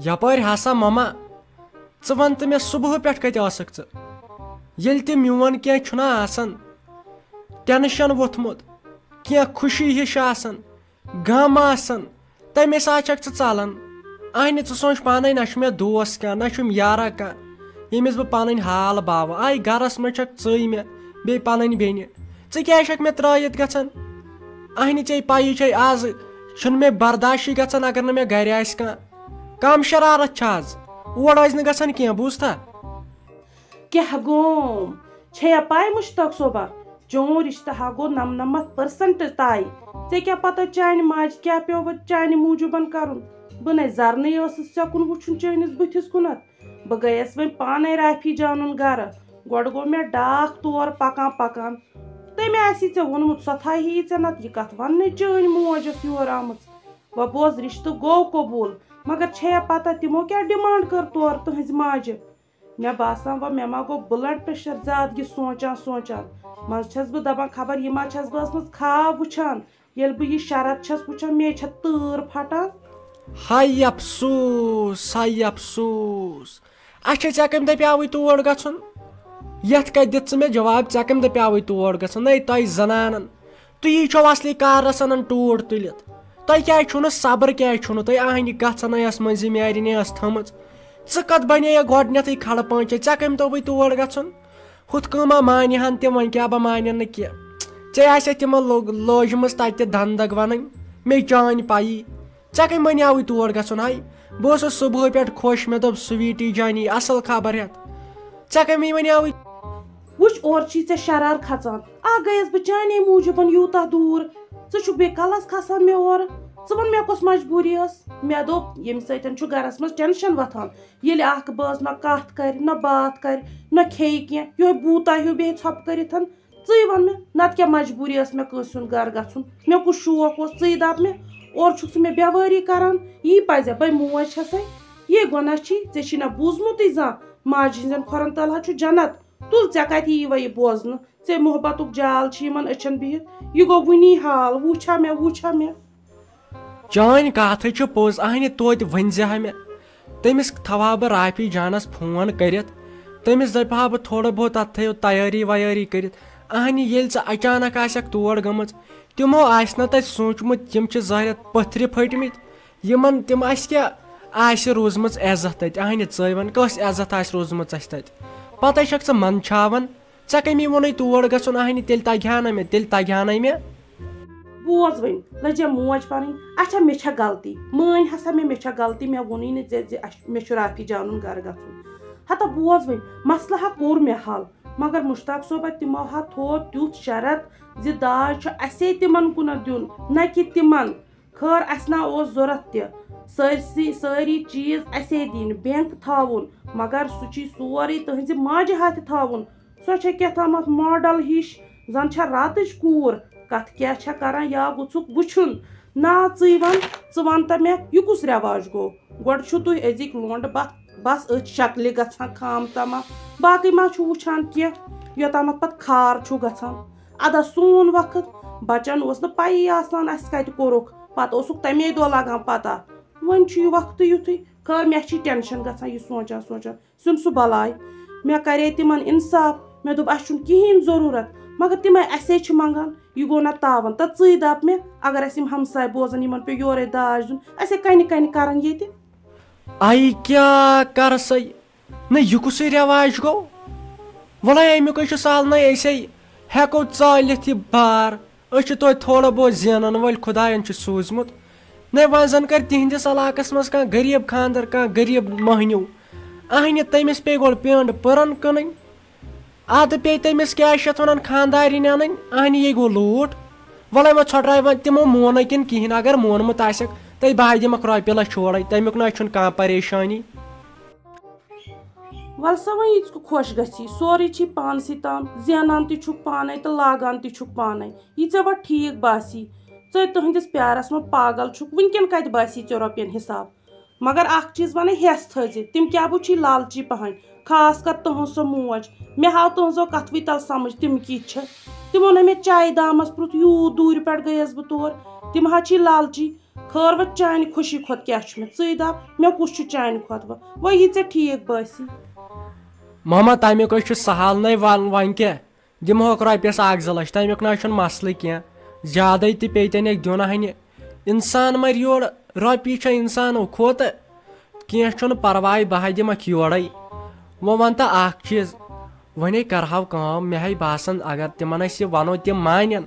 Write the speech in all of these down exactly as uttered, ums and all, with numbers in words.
یپٲرۍ ہسا مما، ژٕ وَن تہٕ مےٚ، صبحہٕ پٮ۪ٹھ کَتہِ ٲسٕکھ ژٕ؟ ییٚلہِ تہِ میون کینٛہہ چھُنہ آسان، ٹینشن ووٚتھمُت، کینٛہہ خوشی ہِش آسان، غم آسان، تَمے ساتہٕ چھَکھ ژٕ ژَلان۔ اَہنہِ، ژٕ سونٛچ پانَے، نہ چھُ مےٚ دوس کانٛہہ، نہ چھُم یارا کانٛہہ، ییٚمِس بہٕ پَنٕنۍ حال باوٕ۔ آے گَرَس منٛز چھَکھ ژٕے مےٚ، بیٚیہِ پَنٕنۍ بیٚنہِ۔ ژٕ کیٛازِ چھَکھ مےٚ ترٛٲیِتھ گژھان؟ اَہنہِ، ژےٚ پَیی چھے، آز چھُنہٕ مےٚ برداشٕے گژھان اگر نہٕ مےٚ گَرِ آسہِ کانٛہہ۔ کم شرارت چھِ آز، اور ٲسۍ نہٕ گژھان کینٛہہ، بوٗزتھا؟ کیٛاہ گوم؟ چھےٚ یا پاے مشتاق صٲبہ، چون رشتہٕ ہا گوٚو نمنمتھ پٔرسنٹ طے۔ ژےٚ کیٛاہ پتہ چانہِ ماجہِ کیٛاہ پیوٚوُتھ چانہِ موٗجوٗبن کرُن؟ بہٕ نے زرنٕے ٲسٕس ژےٚ کُن وٕچھُن چٲنِس بٕتھِس کُنتھ۔ بہٕ گٔیس وۄنۍ پانے رافی جانُن گرٕ۔ گۄڈٕ گوٚو مےٚ ڈاکھ تور پکان پکان۔ تٔمۍ آسی ژےٚ ووٚنمُت، سۄ تھایہِ ژےٚ نتہٕ یہِ کتھ وننٕے چٲنۍ موج ٲس یور آمٕژ۔ وۄنۍ بوز، رشتہٕ گوٚو قبوٗل، مگر چھےٚ یا پتہ تِمو کیٛاہ ڈیمانڈ کٔر تورٕ تُہنزِ ماجہِ؟ مےٚ باسان، وۄنۍ مےٚ ما گوٚو بلڈ پریشر زیادٕ یہِ سونچان سونچان۔ منٛزٕ چھَس بہٕ دَپان، خبر یہِ ما چھَس بہٕ ٲسمٕژ خواب وٕچھان۔ ییٚلہِ بہٕ یہِ شرط چھَس وٕچھان، مے چھےٚ تۭر پھٹان۔ ہاے افسوس، ہاے افسوس۔ اچھا، ژےٚ کٔمۍ دَپیاوٕے تور گژھُن؟ یَتھ کَتہِ دِتھ ژٕ مےٚ جواب، ژےٚ کٔمۍ دَپیاوٕے تور گژھُن؟ ہے، تۄہہِ زنانن، تُہی چھو اصلی کارس انان ٹوٗٹھ تُلِتھ۔ تۄہہِ کیٛازِ چھُو نہٕ صبر، کیٛازِ چھُو نہٕ تۄہہِ؟ اہنہِ گژھن ٲس منٛزٕ میارِ نے ٲس تھٲمٕژ۔ ژٕ کتھ بنے یہِ گۄڈٕنیتھٕے کھڑٕ پٲنچے؟ ژےٚ کٔمۍ دوٚپُے تور گژھُن؟ ہُتھ کٲما مانہِ ہن تِم، وۄنۍ کیٛاہ بہٕ مانن نہٕ کینٛہہ۔ ژےٚ آسہِ تِمن لوگ-، لٲجمٕژ تتہِ دندگ ونٕنۍ، مے چانۍ پایی۔ ژےٚ کٔمۍ ونیاوٕے تور گژھُن ہاے؟ بہٕ اوسُس صبحٲے پٮ۪ٹھ خۄش، مےٚ دوٚپ سویٖٹی جانی اصل خبر ہٮ۪تھ۔ ژےٚ کٔمۍ ونیاوٕے؟ وٕچھ، اورٕ چھی ژےٚ شرار کھژان۔ اکھ گٔیس بہٕ چانے موٗجوٗبن یوٗتاہ دوٗر، ژٕ چھُکھ بیٚیہِ کلس کھسان مےٚ اورٕ۔ ژٕ وَن، مےٚ کۄس مجبوٗری ٲس؟ مےٚ دوٚپ، ییٚمہِ سۭتۍ چھُ گرس منٛز ٹینشن وۄتھان۔ ییٚلہِ اکھ بٲژ نہ کتھ کرِ، نہ باتھ کرِ، نہ کھیٚیہِ کینٛہہ، یِہوٚے بوٗتا ہیوٗ بیٚہہِ ژھۄپہٕ کٔرِتھ۔ ژٕے وَن مےٚ، نتہٕ کیٛاہ مجبوٗری ٲس مےٚ کٲنٛسہِ ہُنٛد گرٕ گژھُن؟ مےٚ کُس شوق اوس؟ ژٕے دَپ مےٚ، اورٕ چھُکھ ژٕ مےٚ بٮ۪وٲری کران۔ یی پزے، بے موج چھسے۔ یے گۄناہ چھی، ژےٚ چھی نہ بوٗزمُتٕے زانٛہہ، ماجہِ ہٕنٛزٮ۪ن کھۄرن تل ہا چھُ جنت۔ تُل، ژےٚ کتہِ یی وۄنۍ یہِ بوزنہٕ؟ ژےٚ محبتُک جال چھُ یِمن أچھن بِہِتھ۔ یہِ گوٚو وُنی حال، وُچھا مےٚ، وُچھا مےٚ۔ چٲنۍ کتھ ہے چھِ پوٚز، اہنہِ توتہِ ؤنۍ زِ ہا مےٚ۔ تٔمِس تھاوہا بہٕ رافی جانس فون کٔرِتھ، تٔمِس دپہٕ ہا بہٕ تھوڑا بہت اتھ تھٲیِو تیٲری ویٲری کٔرِتھ۔ اہنہِ ییٚلہِ ژٕ اچانک آسکھ تور گٔمٕژ، تِمو آسہِ نہ تتہِ سوٗنچمُت، یِم چھِ ظٲہرت پٔتھرِ پھٔٹمٕتۍ، یِمن تِم اسہِ کیٛاہ آسہِ روٗزمٕژ عزت تتہِ؟ اہنہِ ژٕے ون، کۄس عزت آسہِ روٗزمٕژ اسہِ تتہِ؟ پتے چھکھ ژٕ منٛدچھاوان۔ ژےٚ کٔمی ووٚنُے تور گژھُن؟ اہنہِ تیٚلہِ تگہِ ہا نہ مےٚ، تیٚلہِ تگہِ ہا نہ مےٚ۔ بوز وۄنۍ، لٔجے موج پنٕنۍ، اچھا مےٚ چھےٚ غلطی، مٲنۍ ہسا مےٚ، مےٚ چھےٚ غلطی، مےٚ ووٚنُے نہٕ ژےٚ زِ اَسہِ، مےٚ چھُ رافی جانُن گرٕ گژھُن۔ ہتا بوز وۄنۍ، مسلہٕ ہا کوٚر مےٚ حل، مگر مشتاق صٲبہ تِمو ہا تھوو تیُتھ شرط زِ داج چھُ اسے تِمن کُنتھ دیُن، نہ کہِ تِمن۔ خٲر، اسہِ نا اوس ضروٗرت تہِ، سٲرسٕے، سٲری چیٖز اسے دِنۍ، بینک تھاوُن، مگر سُہ چھُے سورُے تُہنزِ ماجہِ ہاتھِ تھاوُن۔ سۄ چھےٚ کیٛاہ تامَتھ ماڈل ہِش، زَن چھےٚ راتٕچ کوٗر۔ کَتھ کیٛاہ چھےٚ کران یا گوٚژھُکھ وٕچھُن؟ نا، ژٕے وَن، ژٕ وَن تہٕ مےٚ، یہِ کُس رٮ۪واج گوٚو؟ گۄڈٕ چھُو تُہۍ أزِکۍ لونڈٕ بَتھ بَس أتھۍ شکلہِ گژھان خام تمام، باقٕے ما چھُو وٕچھان کینٛہہ؟ یوٚتامَتھ پَتہٕ خار چھُو گژھان۔ اَدا سون وقت، بَچَن اوس نہٕ پَیی آسان اَسہِ کَتہِ کوٚرُکھ، پَتہٕ اوسُکھ تَمے دۄہ لَگان پَتہ۔ وۄنۍ چھُ یہِ وقتٕے یُتھُے۔ خٲر، مےٚ چھِ ٹٮ۪نشَن گژھان یہِ سونٛچان سونٛچان۔ سُن سُہ بلاے۔ مےٚ کرے تِمن انصاف، مےٚ دوٚپ، "اسہِ چھُنہٕ کِہیٖنۍ ضروٗرت، مگر تِمے اسے چھِ منٛگان، یہِ گوٚو نہ تاوان۔ تہٕ ژٕے دپ مےٚ، اگر اسہِ یِم ہمساے بوزن، یِمن پیٚو یورے داج دیُن، اسے کنہِ کنہِ کرن ییٚتہِ۔" آیہِ کیٛاہ کرسے؟ نہ، یہِ کُسُے رٮ۪واج گوٚو؟ وَلَے اَمیُک ہے چھُ سہل، نہ أسے ہٮ۪کو ژٲلِتھ یہِ بار۔ أسۍ چھِ توتہِ تھوڑا بہت زینن وٲلۍ، خداین چھُ سوٗزمُت۔ نَے وۄنۍ زن کر تِہنٛدِس علاقس منٛز کانٛہہ غریٖب خانٛدر، کانٛہہ غریٖب مۄہنیو، اہنہِ تٔمِس پیٚیہِ گۄڈٕ پینٛڈ پٔرن کٕنٕنۍ، ادٕ پیٚیہِ تٔمِس کیٛاہ چھِ یتھ ونان خانٛدارِنۍ انٕنۍ، اہنہِ یہِ گوٚو لوٗٹھ۔ وَلَے وۄنۍ ژھۄٹراے وۄنۍ تِمو مونَے کِنہٕ کِہیٖنۍ، اگر مونمُت آسٮ۪کھ تہٕ بہٕ ہا دِمکھ رۄپیہِ لچھ ہورَے، تَمیُک نہ چھُنہٕ کانٛہہ پریشٲنی۔ وَلہٕ سا وۄنۍ یہِ ژٕ خۄش گژھی، سورُے چھی پانسٕے تام، زینان تہِ چھُکھ پانے تہٕ لاگان تہِ چھُکھ پانے۔ یہِ ژےٚ وۄنۍ ٹھیٖک باسی، ژٕ تُہنٛدِس پیارس منٛز پاگل چھُکھ، وٕنکٮ۪ن کتہِ باسی ژےٚ رۄپین حساب؟ مگر اکھ چیٖز ونَے ہٮ۪س تھٲوزِ، تِم کیٛاہ بہٕ چھی لالچی پہن، خاص کر تُہنٛز سۄ موج۔ مےٚ ہاو تُہنٛزو کتھوٕے تل سمجھ، تِم کِتھۍ چھِ۔ تِمو نہ مےٚ چایہِ دامس پرُژھ، یوٗت دوٗرِ پٮ۪ٹھ گٔیس بہٕ تور۔ تِم ہا چھی لالچی، خٲر وۄنۍ چانہِ خوشی کھۄتہٕ کیٛاہ چھُ مےٚ؟ ژٕے دَپ، مےٚ کُس چھُ چانہِ کھۄتہٕ وۄنۍ؟ وۄنۍ یہِ ژےٚ ٹھیٖک بٲسی۔ ماما، تَمیُک ہے چھُ سہل نَے وَن-، وۄنۍ کیٛاہ؟ دِمہوکھ رۄپیَس اَکھ زٕ لَچھ، تَمیُک نہ چھُنہٕ مسلہٕ کینٛہہ۔ زیادَے تہِ پیٚیہِ تَنہِ اَکہِ دیُن ہَنہِ۔ اِنسان مَرِ یورٕ، رۄپیہِ چھےٚ اِنسانو کھوتہٕ۔ کینٛہہ چھُنہٕ پَرواے، بہٕ ہَے دِمَکھ یورَے۔ وۄنۍ وَن تہٕ اَکھ چیٖز، وۄنۍ ہے کَرٕہَو کٲم، مےٚ ہے باسان اگر تِمَن أسۍ یہِ وَنو، تِم مانن۔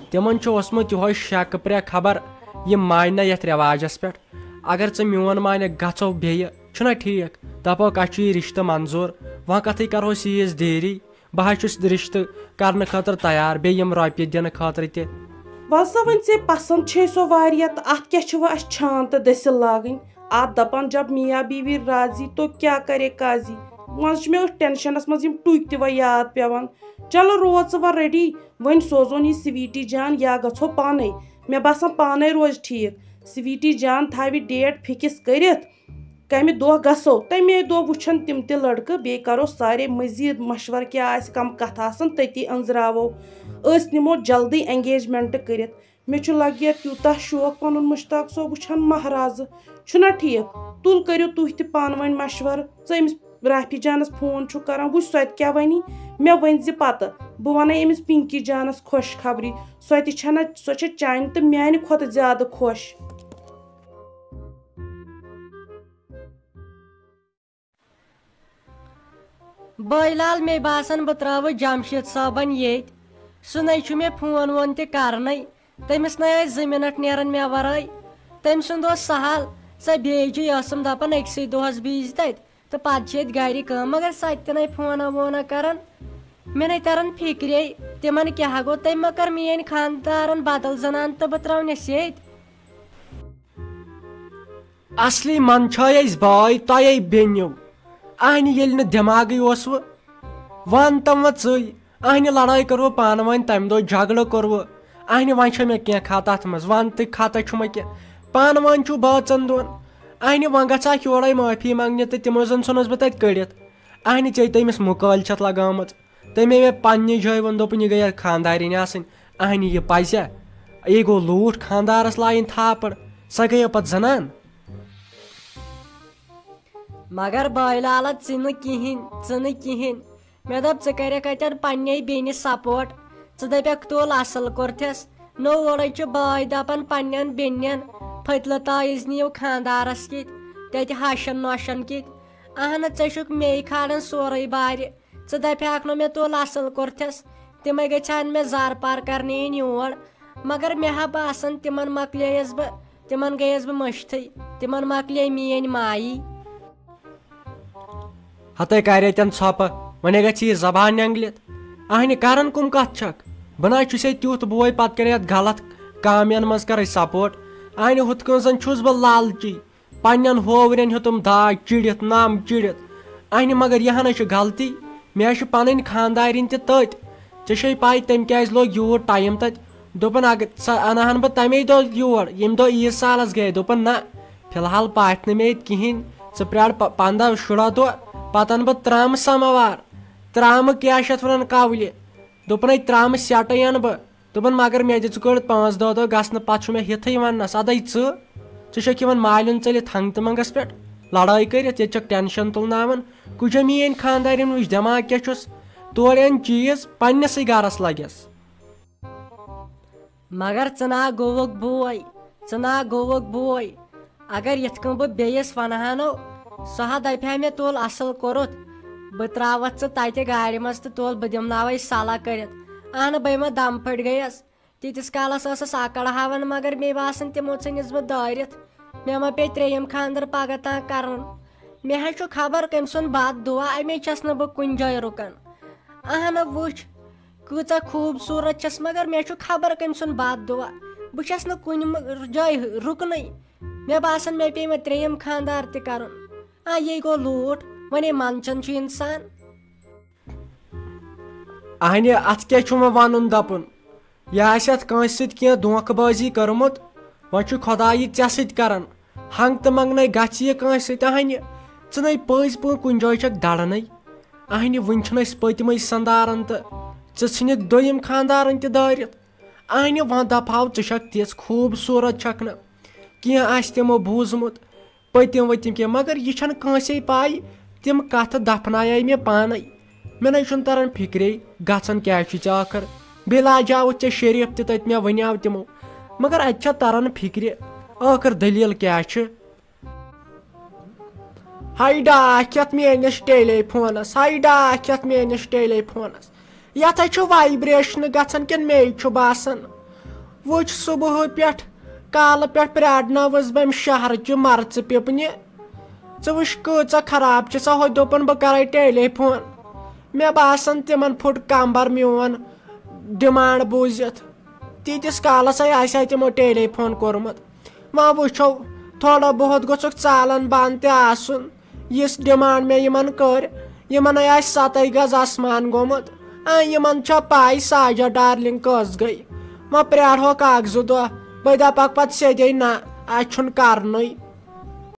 تِمَن چھُ اوسمُت یِہوٚے شَک پرٛٮ۪کھ خبر، یِم مانہِ نہ یَتھ رٮ۪واجَس پٮ۪ٹھ۔ اگر ژٕ میون مانکھ، گژھو بیٚیہِ، چھُنہ ٹھیٖک؟ دَپوکھ، اَسہِ چھُ یہِ رِشتہٕ منظوٗر، وۄنۍ کَتھٕے کَرہوس ییٖژ دیری؟ بہٕ ہا چھُس رِشتہٕ کرنہٕ خٲطرٕ تیار، بیٚیہِ یِم رۄپیہِ دِنہٕ خٲطرٕ تہِ۔ وَلہٕ سا، وۄنۍ ژےٚ پسنٛد چھے سۄ واریاہ، تہٕ اَتھ کیٛاہ چھِ وۄنۍ اَسہِ چھان تہٕ دٔسِل لاگٕنۍ؟ اَتھ دَپان، جب میاں بیوی راضی تو کیا کرے قاضی۔ منٛزٕ چھِ مےٚ أتھۍ ٹینشنس منٛز یِم ٹُکۍ تہِ وۄنۍ یاد پٮ۪وان۔ چلو، روز ژٕ وۄنۍ ریڈی، وۄنۍ سوزون یہِ سویٹی جان یا گژھو پانے۔ مےٚ باسان، پانے روزِ ٹھیٖک۔ سویٹی جان تھاوِ ڈیٹ فکس کٔرِتھ، کمہِ دۄہ گژھو۔ تمے دۄہ وٕچھن تِم تہِ لڑکہٕ، بیٚیہِ کرو سارے مزید مشورٕ، کیٛاہ آسہِ، کم کتھ آسن، تٔتی أنٛزراوو۔ أسۍ نِمو جلدی انگیجمنٹ کٔرِتھ۔ مےٚ چھُ لگہِ تیوٗتاہ شوق پنُن مشتاق صٲب وٕچھن مہرازٕ۔ چھُنہ ٹھیٖک؟ تُل، کٔرِو تُہۍ تہِ پانہٕ ؤنۍ مشورٕ۔ ژٕ أمِس رافی جانس فون چھُکھ کران، وٕچھ سۄ تہِ کیٛاہ ونی۔ مےٚ ؤنۍ زِ پتہٕ، بہٕ ونَے أمِس پنکی جانس خۄش خبری۔ سۄ تہِ چھنہ، سۄ چھےٚ چانہِ تہٕ میانہِ کھۄتہٕ زیادٕ خۄش۔ بٲے لال، مےٚ باسان بہٕ ترٛاوٕ جمشید صٲبن ییٚتۍ۔ سُہ نے چھُ مےٚ فون وون تہِ کرنَے۔ تٔمِس نے ٲسۍ زٕ منٹ نیران مےٚ ورٲے۔ تٔمۍ سُنٛد اوس سہل، سۄ بیجی ٲسٕم دپان أکسٕے دۄہس بیجۍ تتہِ تہٕ پتہٕ چھِ ییٚتہِ گرِ کٲم، مگر سۄ تہِ نے فونا وونا کران۔ مےٚ نے تران فکرے، تِمن کیٛاہ گوٚو؟ تٔمۍ ما کٔر میٲنۍ خانٛدارن بدل زنان تہٕ بہٕ ترٛاونس ییٚتہِ؟ اصلی من چھے أسۍ بٲے، تۄہے بیٚنیو۔ اہنہِ ییٚلہِ نہٕ دٮ۪ماغٕے اوسوٕ، وَن تم وۄنۍ ژٕے۔ اہنہِ لڑٲے کٔروٕ پانہٕ ؤنۍ، تمہِ دۄہ جھگڑٕ کوٚروٕ۔ اہنہِ وۄنۍ چھےٚ مےٚ کینٛہہ خطا تھٲمٕژ، وَن تہٕ خطا چھُ مےٚ کینٛہہ۔ پانہٕ ؤنۍ چھُو بٲژن دۄن۔ اہنہِ وۄنۍ گژھٕ ہا یورے معٲفی منٛگنہِ تہٕ تِمو زن ژھُنُس بہٕ تتہِ کٔڑِتھ۔ اہنہِ ژےٚ تٔمِس مُکٲلۍ چھَتھ لگٲمٕژ۔ تٔمۍ مےٚ پننہِ جایہِ ووٚن، دوٚپُن، یہِ گٔیہ خانٛدارِنۍ آسٕنۍ۔ اہنہِ یہِ پزیا؟ یہِ گوٚو لوٗٹھ خانٛدارس لایِنۍ تھاپڑ۔ سۄ گٔیہ پتہٕ زنان۔ مگر بٲے لالا، ژٕ نہٕ کِہیٖنۍ، ژٕ نہٕ کِہیٖنۍ۔ مےٚ دوٚپ، ژٕ کَرٮ۪کھ اَتٮ۪ن پنٛنے بیٚنہِ سپورٹ۔ ژٕ دَپٮ۪کھ، تُل اَصٕل کوٚرتھَس۔ نو اورَے چھُ بٲے دَپان پنٛنٮ۪ن بیٚنٮ۪ن، پھٔتلہٕ تٲیٖز نِیِو خانٛدارَس کِتۍ، تَتہِ ہَشَن نۄشَن کِتۍ۔ اَہنہٕ، ژےٚ چھُکھ مے کھالان سورُے بارِ۔ ژٕ دَپہِ ہاکھ نہٕ مےٚ، تُل اَصٕل کوٚرتھَس۔ تِمَے گٔژھِ ہَن مےٚ زارٕ پار کَرنہِ یِنۍ یور۔ مگر مےٚ ہا باسان، تِمَن مۄکلییَس بہٕ، تِمَن گٔیَس بہٕ مٔشتھٕے۔ تِمَن مۄکلیے میٛٲنۍ مایی۔ ہتے کَرے تٮ۪ن ژھۄپہٕ، وۄنۍ گژھِ یہِ زبان نٮ۪نٛگلِتھ۔ اہنہِ کران کُم کتھ چھکھ؟ بہٕ نہ چھُسے تیُتھ بوے، پتہٕ کرے یتھ غلط کامٮ۪ن منٛز کرے سپورٹ۔ اہنہِ ہُتھ کٔنۍ زن چھُس بہٕ لالچی، پننٮ۪ن ہوورٮ۪ن ہیوٚتُم داج چِڑِتھ، نم چِڑِتھ۔ اہنہِ مگر یہِ ہنا چھِ غلطی، مےٚ چھِ پنٕنۍ خانٛدارِنۍ تہِ تٔتۍ۔ ژےٚ چھے پاے تٔمۍ کیازِ لوگ یوٗت ٹایم تتہِ؟ دوٚپُن، اگر سۄ انہٕ ہن بہٕ تمے دۄہ یور، ییٚمہِ دۄہ عیٖد سالس گٔیے۔ دوٚپُن، نہ، فی الحال پاتھِ نہٕ مےٚ ییٚتہِ کِہیٖنۍ۔ ژٕ پرٛار پ-، پنٛداہ شُراہ دۄہ، پتہٕ انہٕ بہٕ ترٛامہٕ سماوار۔ ترٛامہٕ کیٛاہ چھِ اتھ ونان، کولہِ؟ دوٚپُن، ہے، ترٛامہٕ سیٹٕے انہٕ بہٕ۔ دوٚپُن، مگر مےٚ دِ ژٕ گۄڈٕ پانٛژھ دہ دۄہ گژھنہٕ، پتہٕ چھُ مےٚ ہِتھٕے وننس۔ ادے ژٕ، ژٕ چھکھ یِوان مالٮ۪ن ژٔلِتھ ہنٛگتہٕ منٛگس پٮ۪ٹھ لڑٲے کٔرِتھ، ییٚتہِ چھکھ ٹینشن تُلناوان۔ کُجا میٲنۍ خانٛدارِنۍ، وٕچھ دٮ۪ماغ کیٛاہ چھُس، تورٕ ان چیٖز پننسٕے گرس لگٮ۪س۔ مگر ژٕ نا گوٚوُکھ بوے، ژٕ نا گوٚوُکھ بوے۔ اگر یِتھ کٔنۍ بہٕ بیٚیِس وَنہٕ ہا نو، سُہ ہا دَپہِ ہا مےٚ، تُل اَصٕل کوٚرُتھ، بہٕ ترٛاوَتھ ژٕ تَتہِ گاڑِ منٛز تہٕ تُل بہٕ دِمناوَے صلاح کٔرِتھ۔ اہنہٕ، بہٕ ما دَم پھٔٹۍ گٔیَس۔ تیٖتِس کالَس ٲسٕس اَکَڑ ہاوان، مگر مے باسان، تِمو ژھٕنِس بہٕ دٲرِتھ۔ مےٚ ما پیٚیہِ ترٛیٚیِم خانٛدر پَگاہ تام کَرُن۔ مےٚ ہا چھُ خبر کٔمۍ سُنٛد بد دُعا، اَمے چھَس نہٕ بہٕ کُنہِ جایہِ رُکان۔ اہنہٕ، وٕچھ، کۭژاہ خوٗبصوٗرت چھَس، مگر مےٚ چھُ خبر کٔمۍ سُنٛد بد دُعا۔ بہٕ چھَس نہٕ کُنہِ مہٕ-، جایہِ رُکنٕے۔ مےٚ باسان، مےٚ پیٚیہِ وۄنۍ ترٛیٚیِم خانٛدار تہِ کَرُن۔ آ، یے گوٚو لوٗٹھ، وۄنۍ ہے منٛدچھان چھُ اِنسان۔ اہنہِ، اَتھ کیٛاہ چھُ وۄنۍ وَنُن دَپُن؟ یہِ آسہِ اَتھ کٲنٛسہِ سۭتۍ کینٛہہ دھوکہٕ بازی کٔرمٕژ، وۄنۍ چھُ خۄدایی ژےٚ سۭتۍ کَران۔ ہنٛگتہٕ منٛگنَے گژھِ یہِ کٲنٛسہِ سۭتۍ اہنہِ۔ ژٕ نَے پٔزۍ پٲٹھۍ کُنہِ جایہِ چھَکھ دَرنَے۔ اہنہِ، وٕنہِ چھِنہٕ أسۍ پٔتمٕے سَندارَن تہٕ ژٕ ژھٕنِکھ دوٚیِم خانٛدارَن تہِ دٲرِتھ۔ اہنہِ، وۄنۍ دَپہٕ ہاو، ژٕ چھَکھ تِژھ خوٗبصوٗرت چھَکھ نہٕ۔ کینٛہہ آسہِ تِمو بوٗزمُت، پٔتِم ؤتِم کینٛہہ، مگر یہِ چھَنہٕ کٲنٛسے پَے، تِم کَتھٕ دَفنایے مےٚ پانَے۔ مےٚ نَے چھُنہٕ تَران فِکرے، گژھان کیٛاہ چھُ ژےٚ ٲخٕر؟ بیٚیہِ لاجاوُتھ ژےٚ شریٖف تہِ تَتہِ، مےٚ وَنیٛاو تِمو، مگر اَتہِ چھا تَران فِکرِ، ٲخٕر دٔلیٖل کیٛاہ چھِ؟ ہاے ڈاکھ یَتھ میٲنِس ٹیلی فونَس، ہاے ڈاکھ یَتھ میٲنِس ٹیلی فونَس، یَتھ ہَے چھُ وایبریشنہٕ گژھان کِنہٕ مے چھُ باسان؟ وٕچھ صُبحہٕ پٮ۪ٹھ، کالہٕ پٮ۪ٹھ پرٛارنٲوٕس بہٕ أمۍ شہرٕچہِ مرژٕ پِپنہِ۔ ژٕ وٕچھ کۭژاہ خراب چھِ سۄ، ہُہ دوٚپُن بہٕ کَرَے ٹیلی فون۔ مےٚ باسان تِمَن پھُٹ کمبر میون ڈِمانڈ بوٗزِتھ۔ تیٖتِس کالَس ہے آسہِ ہا تِمو ٹیلی فون کوٚرمُت۔ وۄنۍ وٕچھو، تھوڑا بہت گوٚژھُکھ ژالن بنٛد تہِ آسُن۔ یِژھ ڈِمانڈ مےٚ یِمن کٔر، یِمن ہے آسہِ سَتَے گز آسمان گوٚمُت۔ آ، یِمن چھا پَے ساجہ ڈارلنگ کٔژ گٔے؟ وۄنۍ پرٛارہوکھ اکھ زٕ دۄہ، بہٕ دَپکھ پتہٕ سیٚدے نہ، اَسہِ چھُنہٕ کرنُے۔